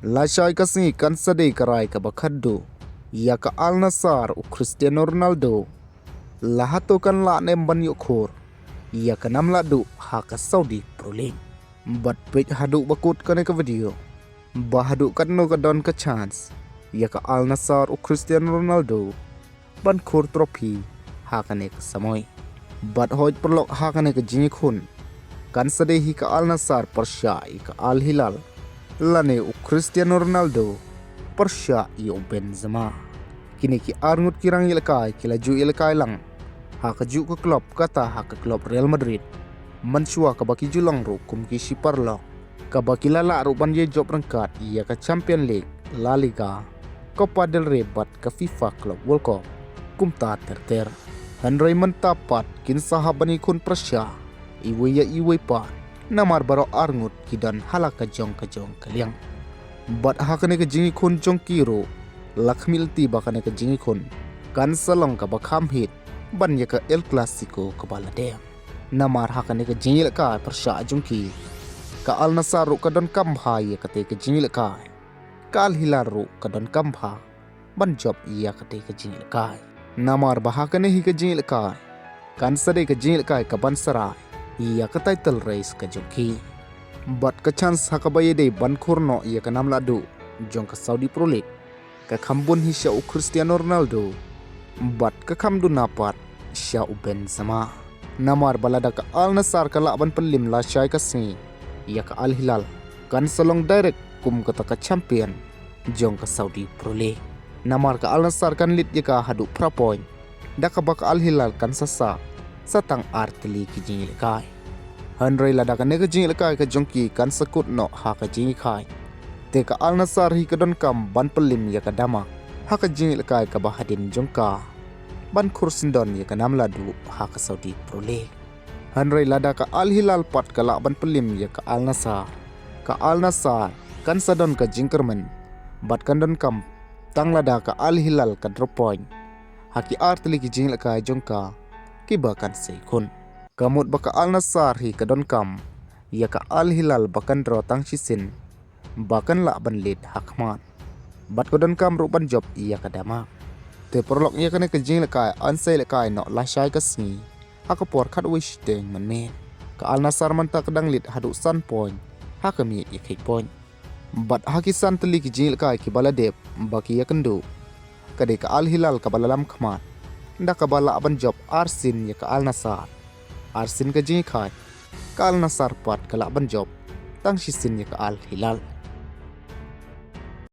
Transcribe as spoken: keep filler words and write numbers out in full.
Lashai ka sngi kan sa dei ka rai kaba khatduh ïa ka Al Nassr u Cristiano Ronaldo. La hato kan lah ne em ban ïoh khur ïa ka nam lahduh ha ka Saudi Pro League? Bad peit haduh ba kut kane ka video ba haduh katno ka don ka chance ïa ka Al Nassr u Cristiano Ronaldo ban khur trophy ha kane ka samoi. Bad hoi paralok, ha kane ka jingïakhun kan sa dei hi ka Al Nassr pyrshah ïa ka Al Hilal, lane u Cristiano Ronaldo pyrshah ïa u Benzema. Kine ki arngut ki rangïalehkai ki la ju ïalehkai lang ha kajuh ka club, kata ha ka club Real Madrid, mynshuwa kaba ki ju long ruh kum ki shi paralok, kaba ki la lah ruh ban ïa jop ryngkat ïa ka Champion League, La Liga, Copa del Rey bad ka FIFA Club World Cup, kumta ter ter. Hynrei mynta pat kin sa hap ban ïakhun pyrshah iwei ïa iwei pat, namar baroh arngut ki don ha la ka jong ka jong ka liang. Bad ha kane ka jingïakhun jong ki ruh, la khmih lynti ba kane ka jingïakhun kan sa long kaba kham hit ban ïa ka El Clasico kaba la dep. Namar ha kane ka jingïalehkai pyrshah jong ki, ka Al Nassr ruh ka donkam bha ïa kata ka jingïalehkai, ka Al Hilal ruh ka donkam bha ban jop ïa kata ka jingïalehkai. Namar ba ha kane hi ka jingïalehkai kan sa dei ka jingïalehkai kaban sa rai ïa ka title race ka jong ki. Bad ka chance ha kaba ïadei ban khur noh ïa ka nam lahduh jong ka Saudi Pro League ka kham bun hi sha u Cristiano Ronaldo, bad ka kham duna pat sha u Benzema. Namar ba lada ka Al Nassr ka lah ban pynlem lashai ka sngi ïa ka Al Hilal, kan sa long direct kum kata ka champion jong ka Saudi Pro League. Namar ka Al Nassr kan lead ïa ka haduh phra point, da kaba ka Al Hilal kan sa sah sa tang ar tylli ki jingïalehkai. Hynrei lada kane ka jingïalehkai ka jong ki kan sa kut noh ha ka jingïakhaid, te ka Al Nassr hi ka donkam ban pynlem ïa ka damak ha ka jingïalehkai kaba hadien jong ka ban khur syndon ïa ka nam lahduh ha ka Saudi Pro League. Hynrei lada ka Al Hilal pat ka lah ban pynlem ïa ka Al Nassr, ka Al Nassr kan sa don ka jingkyrmen bad kan donkam tang lada ka Al Hilal ka drop point ha ki ar tylli ki jingïalehkai jong ka kiba kan sa ïakhun. Ka mut ba ka Al Nassr hi ka donkam ïa ka Al Hilal ba kan draw tang shisien ba kan lah ban lead ha khmat, bad ka donkam ruh ban jop ïa ka damak. Te paralok, ïa kane ka jingïalehkai yn sa ïalehkai noh lashai ka sngi ha ka por khatwei shiteng mynmiet. Ka Al Nassr mynta ka dang lead haduh san point ha ka miej ïakhih point. Bad ha ki san tylli ki jingïalehkai kiba la dep ba ki ïakynduh, ka dei ka Al Hilal kaba la lam khmat, da kaba lah ban jop ar sien ïa ka Al Nassr. Ar sien ka jingïakhaid, ka Al Nassr pat ka lah ban jop tang shisien ïa ka Al Hilal.